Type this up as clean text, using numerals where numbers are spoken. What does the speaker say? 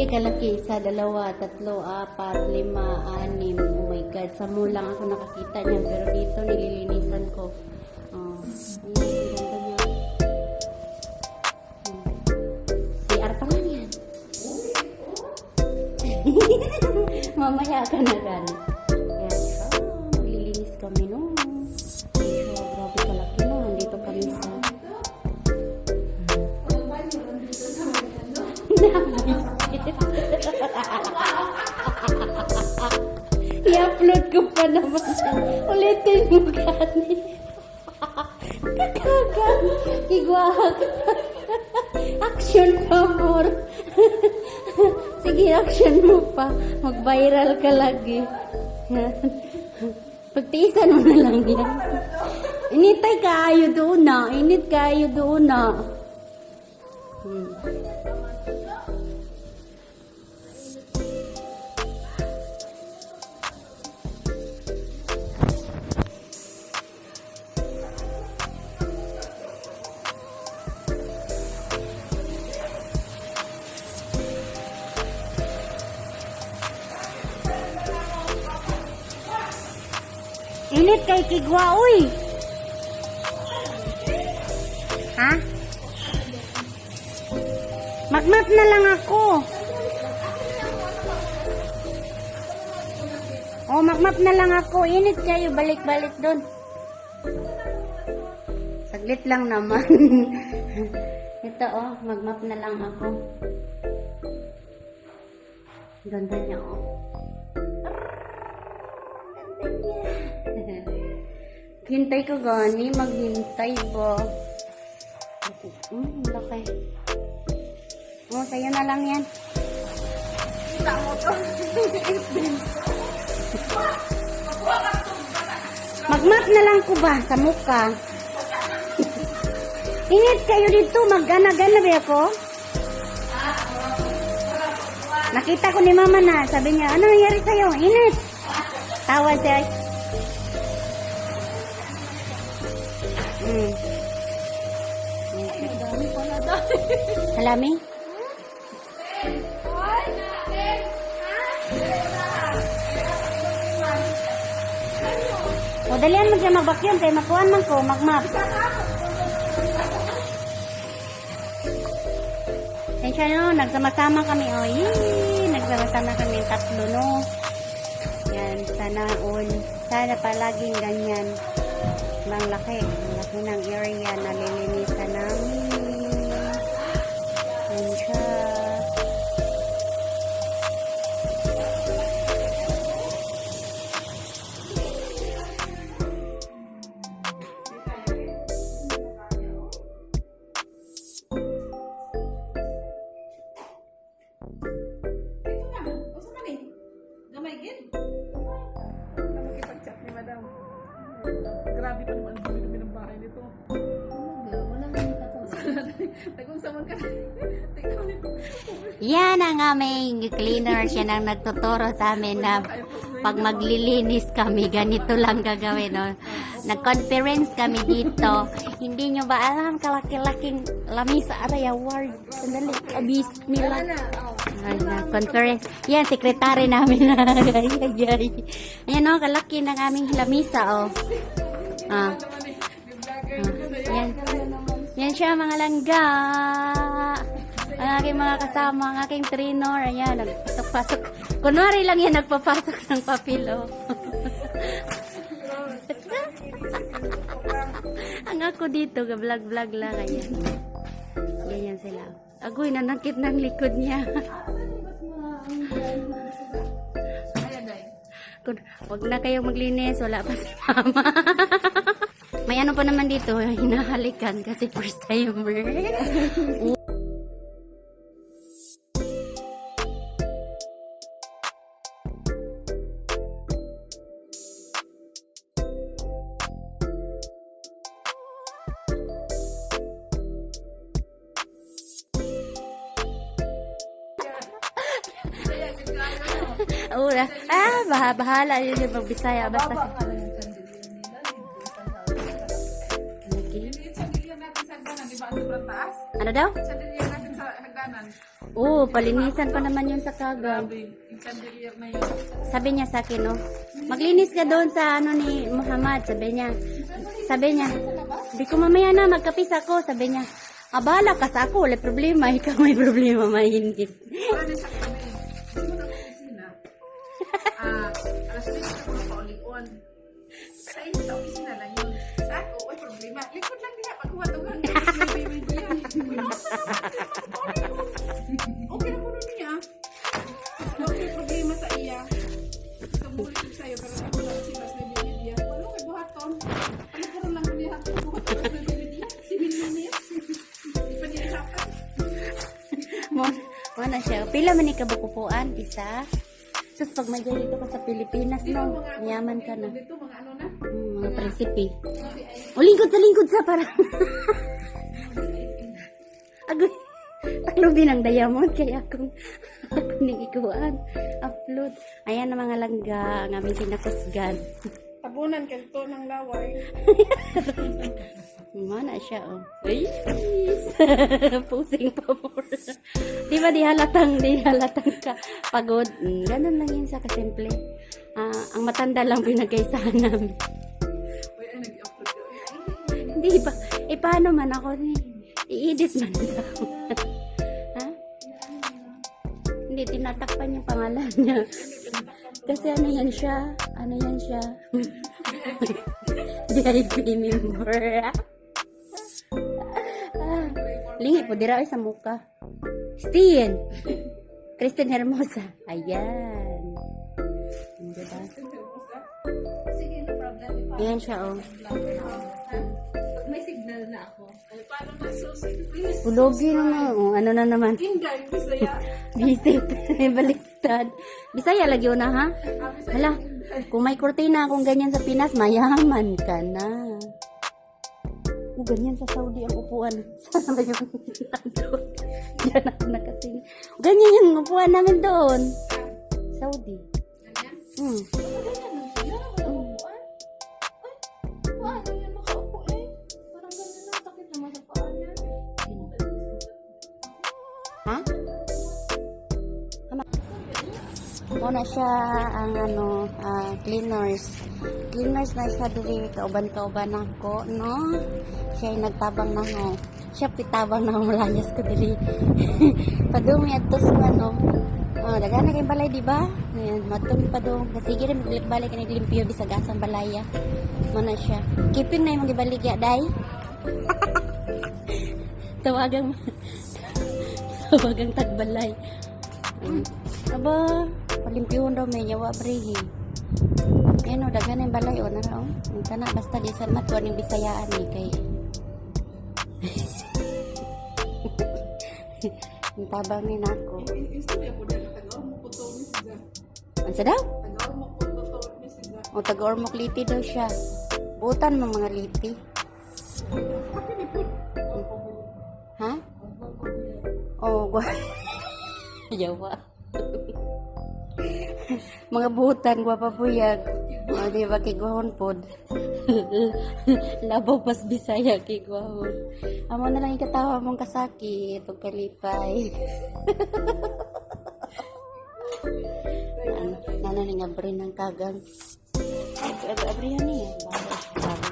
Grabe, kalaki. Isa, dalawa, tatlo, apat, lima, anim. Oh my God. Sa mall lang ako nakakita niyan. Pero dito, nililinisan ko. Oh, ayan, ang ganda niya. CR pa lang yan. Mamaya ka na gani. Yan siya. Maglilinis kami, no. Yan siya. Grabe kalaki, no. Nandito kami sa Walang banyo, nandito sa may ano. Nabisit. I-upload ko pa naman. Ulitin mo gani. Kakagan. Kigwak. Action pa more. Sige, action mo pa. Mag-viral ka lagi. Pagtiisan mo na lang yan. Initay kaayo doon na. Init kaayo doon na. Init kay Kigwa, uy! Ha? Magmap na lang ako. Oh, magmap na lang ako. Init kayo, balik-balik doon. Saglit lang naman. Ito oh, magmap na lang ako. Ganda niya oh. Ganda niya. Hintay ko gani, maghintay ba? Laki. Oh, sa'yo na lang yan. Kita mo to. Magmap na lang ko ba sa mukha? Init kayo dito, maggana-gana ba ako? Nakita ko ni mama na, sabi niya, ano nangyari sa'yo? Init! Tawa siya. Ay, dami pala dami. Alami? O, dalian mo siya magbakyon, kay makuan man ko, magmap. Yan siya, no, nagsama-sama kami, oh, yee, nagsama-sama kami yung tatlo, no. Yan, sana all, sana palaging ganyan. Ang laki, ang laki ng area na lilinisan namin. Yan siya. Ito na. Usa man eh. Gamay gid. Nakikipag-chat ni Madam. Grabe pa naman ang dumi-dumi ng bahay nito. Nagkung saman ka. Tingnan mo. Yan ang aming cleaner. Siya nang nagtuturo sa amin na pag maglilinis kami, ganito lang gagawin. No? Nag-conference kami dito. Hindi nyo ba alam, kalaki-laking lamisa aray award. Sandali, bismillah. Ay, na-conference. Yan, sekretary namin. Ay, ay, ay. Ayan o, kalaki ng aming lamisa. Oh. Ah. Ah, yan. Yan siya mga langga. Ang aking mga kasama, ang aking trainer. Ayan, nagpasok-pasok. Kunwari lang yan, nagpapasok ng papel. Oh. Ang ako dito, vlog-vlog lang. Ayan. Ganyan sila. Agoy, nanakit ng likod niya. Ayan, day. Kun, wag na kayong maglinis, wala pa si mama. May ano pa naman dito, hinahalikan kasi first timer. Ura. Ah, bahala yun yung magbisaya. Basta. Baba nga lang yung chandelier nila. Dito sa Okay. Yung chandelier natin sa hagdanan, di ba? Ang sobrang taas. Ano daw? Chandelier natin sa hagdanan. Oo, palinisan pa naman yun sa kagang. Grabe, yung chandelier na yun. Sabi niya sa akin, no, "Maglinis ka doon sa ano ni Muhammad," sabi niya. Sabi niya, "Di ko, mamaya na, magkapis ako," sabi niya. "Abala ka sa ako, wala problema, ikaw may problema, mainit." Parang sa kami. Hindi mo na opisina. Ah, alas 6 ako nakaulion. Sa inyo, sa opisina lang yun. Sa ako, may problema. Likod lang niya. Pagkuha to gang. May diya. Okay na po nun niya. Wala may problema sa iya. Sa buhay ko sa'yo, pero ako lang si Mas may media. Wala kay buhaton. Ano po lang niya? Buhaton na may media. 7 minutes. Di pa niya isapan. Mo na siya. Pila man ni kabukupuan? Isa? Sus, pag may ganito ka sa Pilipinas, no, yaman ka na. Dito, mga ano na. Mga prinsipe. O, lingkod sa lingkod sa parang. Agoy. Taklobin ang diamond kaya akong ako ning ikuan. Upload. Ayan ang mga langga ang aming kinakusgan. Tabunan kay to ng laway. Mana siya oh. Ay! Posing pa more. Di ba di halatang ka pagod? Ganun lang yun sa kasimple. Ah, ang matanda lang pinagkaisahan namin. Uy, ay, nag-upload ka. Hindi ba? Eh, paano man ako ni? I-edit man ako. Ha? Hindi, tinatakpan yung pangalan niya. Kasi ano yan siya? Ano yan siya? VIP member. Ah, lingi po, dira ay sa muka. Stein! Kristen Hermosa. Ayan. Diba? Sige, no problem. Ayan siya, oh. Pag may signal na ako. Ay, paano na susi? Please. Pulogi naman. Oh, ano na naman. Inday, Bisaya. Visit. Baliktad. Bisaya lagi na ha? Ah, Bisaya. Hala, kung may kurtina akong ganyan sa Pinas, mayaman ka na. Oh, ganyan sa Saudi ang upuan. Sana ba yung doon? Diyan ako nakatingin. Ganyan yung upuan namin doon. Saudi. Ganyan? Ganyan lang siya. Wala upuan. Ay, paano yan makaupo eh? Parang ganyan lang. Sakit naman sa paa niya. Ha? Ama. Muna siya ang ano, cleaners. Cleaners na siya diri, kauban-kauban ako, no? Siya ay nagtabang na ako. Siya pitabang na ako malayas ko diri. Padumi at tos pa, no? Oh, daghan na kayong balay, di ba? Ayan, matong padung. Sige rin, magbalik-balik ka naglimpyo bisag asang balaya. Muna siya. Keeping na yung mga day. Tawagang Tawagang tagbalay. Aba, palimpyuhon daw may nyawa brehi. Ayun o, daghan yung balay o, nara o. Ang kana, basta di san matuan yung bisayaan ni kay. Ang tabang ni nako. Istorya po dahil taga-ormo po to ni siya. Unsa daw? Taga-ormo po to ni siya. O taga Ormoc Liti daw siya. Butan mo mga liti. Happy ni po. Ha? Oh, gwa. Yawa. Mga butan, gwapa puyag. O, di ba, kay gwahon pod. Labaw pas Bisaya, kay gwahon. Amo na lang ikatawa mong kasakit, ug kalipay. Nano ni nga abri ng kagang. Abri, abri, abri yan eh. Bago, bago.